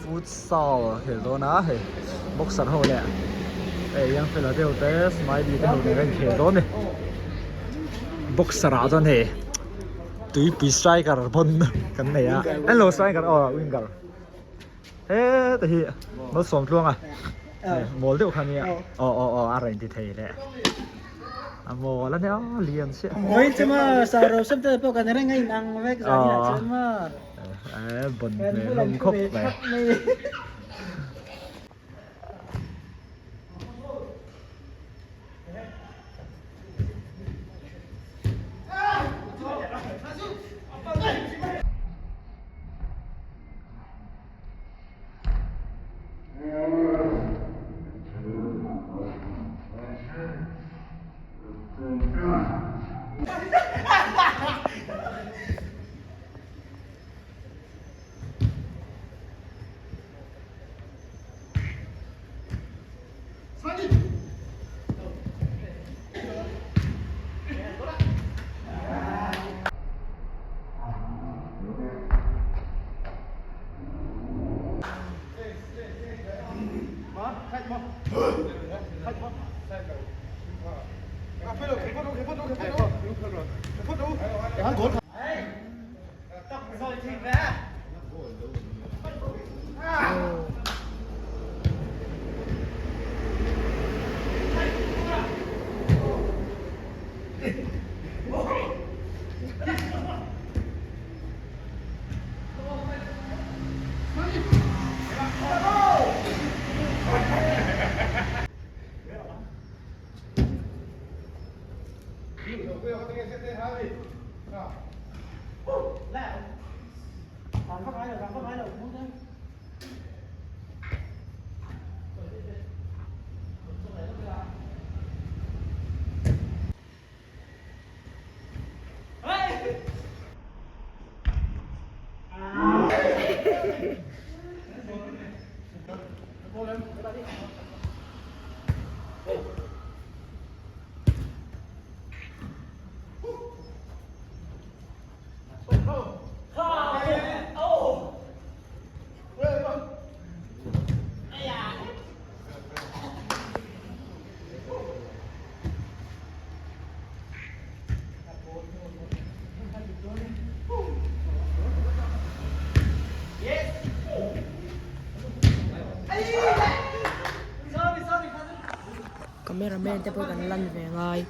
Futsal khel dawn a hei boxer ho leh hei young fella te ho te smiley te ho nen a inkhel dawn a ni boxer ah chuan hei tuipui striker pawn kan nei a hello striker aw winger heta hi malsawm tluang a mawl deuh kha nia aw aw aw a rawn ti thei leh a mawl a nia lian chiah Vawiin chu maw Saurabh sep te pawh kan reng a inang vek zan inah chuan maw. Eh bon ve hlawm khawp mai. Cameraman te pawh kan lan ve ngai.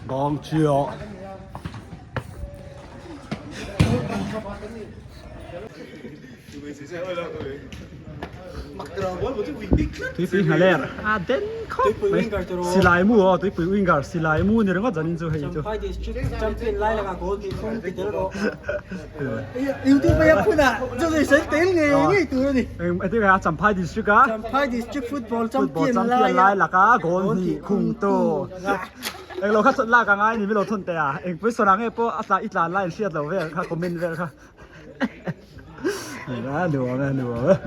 Ngon chưa? Tuipui nghaler a den khawp mai silai mu aw tuipui winger silai mu ni ringawt zanin chu hei chu. Champhai district champion lai lakah goal tih thum ti tel rawh. YouTube a phunah chu zui sawi tel ngei ngei tur a ni. Eng ati a Champhai district a Champhai district football football champion champion lai laia laka goal hnih khung tu. Eng lo kha chawt lak a ngai ni mi lo thun teh a eng pawisa rang nge pawh a tla i tlan lai an hriat lo vel kha comment vel kha. Nuam e nuam e.